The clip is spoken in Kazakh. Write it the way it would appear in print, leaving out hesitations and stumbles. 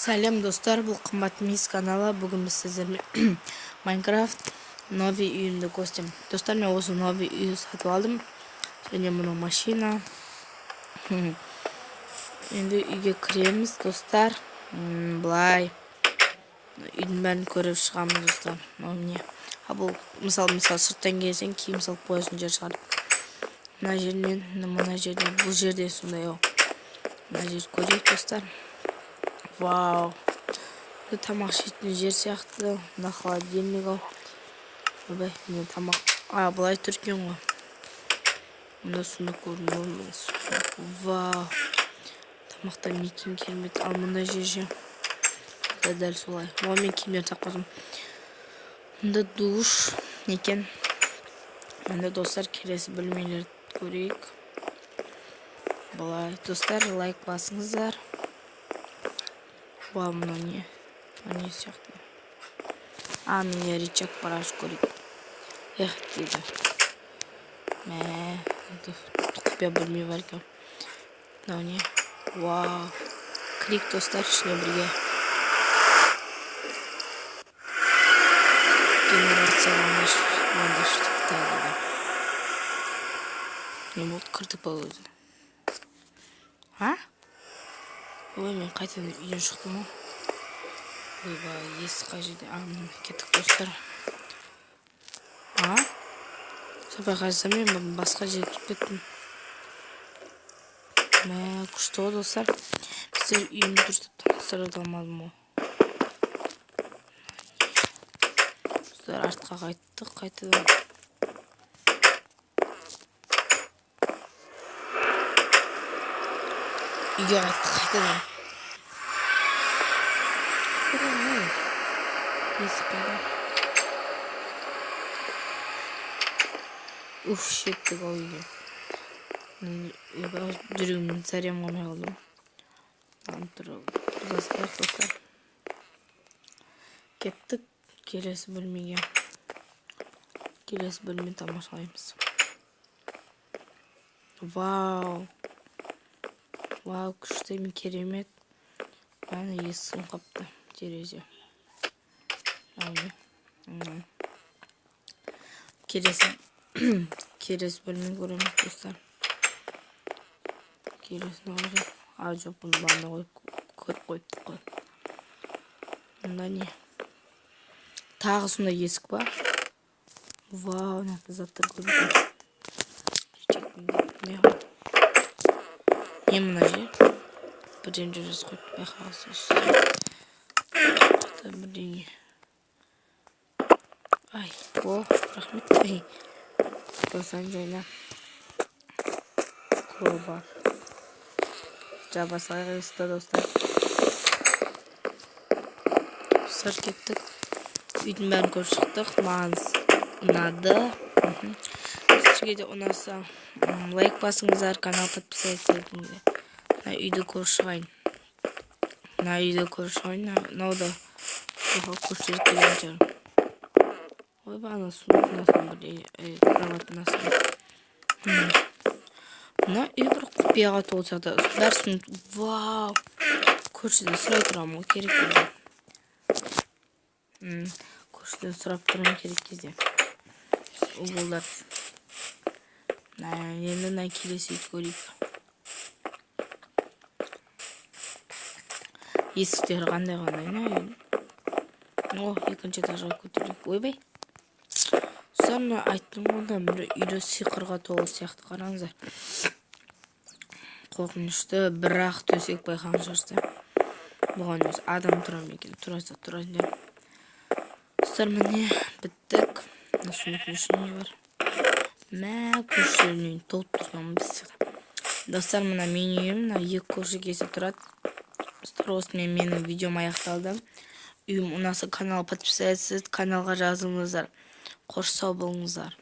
Сәлем, достар, бұл Қымбат Мис каналы. Бүгін біз сіздермен Майнкрафт новый үйімді көрсетемін. Достар, мен осы новый үй сатып алдым. Және мынау машина. Енді үйге кіреміз, достар. Былай. Үйдің бәрін көріп шығамыз, достар. Мынау не? А бұл мысалы сырттан келсең, киім салып қоясың жер шығар. Мына жерінен, мына жерден, бұл жерде сондай ол. Мына жерді көрейік, достар. Вау. Бұл тамақ ішетін жер сияқты. Мына холодильник ау. Ойбай, міне тамақ. А, былай тұр екен ғой. Мында сундук көрінді. Вау. Тамақтан екен керемет. Ал мына жер ше. Да, дәл солай. Оған мен киімдерді салып қойдым. Мында душ екен. Енді, достар, келесі бөлмелерді көрейік. Былай, достар, лайк басыңыздар. Вау, мынау не? Мынау не сияқты? А, міне рычаг бар, ашып көрейік. Эх, дейді. Мә, құпия бөлме бар екен. Мынау не? Вау. Кірейік, достар, ішіне бірге. Генерация дейді. Не болды, кірдік па өзі? А? Ой, мен қайтадан үйден шықтым ғой. Ойбай, есік қай жерде? А, міне, кеттік, достар. А? Сапай қарасам, мен басқа жерге кіріп кеттім. Мә, күшті ғой, достар. Біздер үйімді дұрыстап таныстыра да алмадым ғой. Достар, артқа қайттық қайтадан. Үйге қайттық қайтадан. Есік қайда? Уф, жеттік ау үйге. Ойбай, жүрегімнен сәрем қалмай қалды. Алып тұрып, бұза салайық, достар. Кеттік келесі бөлмеге. Келесі бөлмені тамашалаймыз. Вау. Вау, күшті, мен керемет. Әне есігім қапты, терезе. Әне. Келесі бөлмені көреміз, достар. Келесі не бар? А, жоқ, бұны бағана қойып, көріп қойыптық қой. Мында не? Тағы сондай есік па? Вау, мына жақта заттар көп екен. Не мына жер? Бірдеңе деп жазып қойыпты, байқағансыз. Бірдеңе. Ай, о, рахмет. Ай, тосан жайна. Кроба. Жаба салайық есікті, достар. Достар, кеттік. Үйдің бәрін көріп шықтық. Маған ұнады. Сіздерге де ұнаса, лайк басыңыздар, канал подписаться етіңіздер. Мына үйді көріп шығайын. Мына үйді көріп шығайын. Мынау да көрсетіп деген шығар. Ойбай, ана сундуктың астында бірдеңе, кроваттың астында. Мына үй бір құпияға толы сияқты. Бәрі сундук. Вау! Көршіден сұрай тұрамын ғой керек кезде. Көршіден сұрап тұрамын керек кезде. Уголдар. Енді мына келесі үйді көрейік. Есіктері қандай қандай мына үйдің. О, екінші этажға көтерейік. Ойбай. Достар, мына айттым ғой, мына бір үйді сиқырға толы сияқты, қараңыздар. Қорқынышты, бірақ төсек байқаған шығарсыздар. Бұған өзі адам тұра ма екен? Тұраса тұратын деп. Достар, міне біттік. Мына сундуктың ішінде не бар? Мә, көршілердің үйін толып тұрған біз. Достар, мына менің үйім, мына екі көрші кесіп тұрады. Достар, осымен менің видеом аяқталды. Үйім ұнаса, канал подписаться, каналға жазылыңыздар. Қош, сау болыңыздар.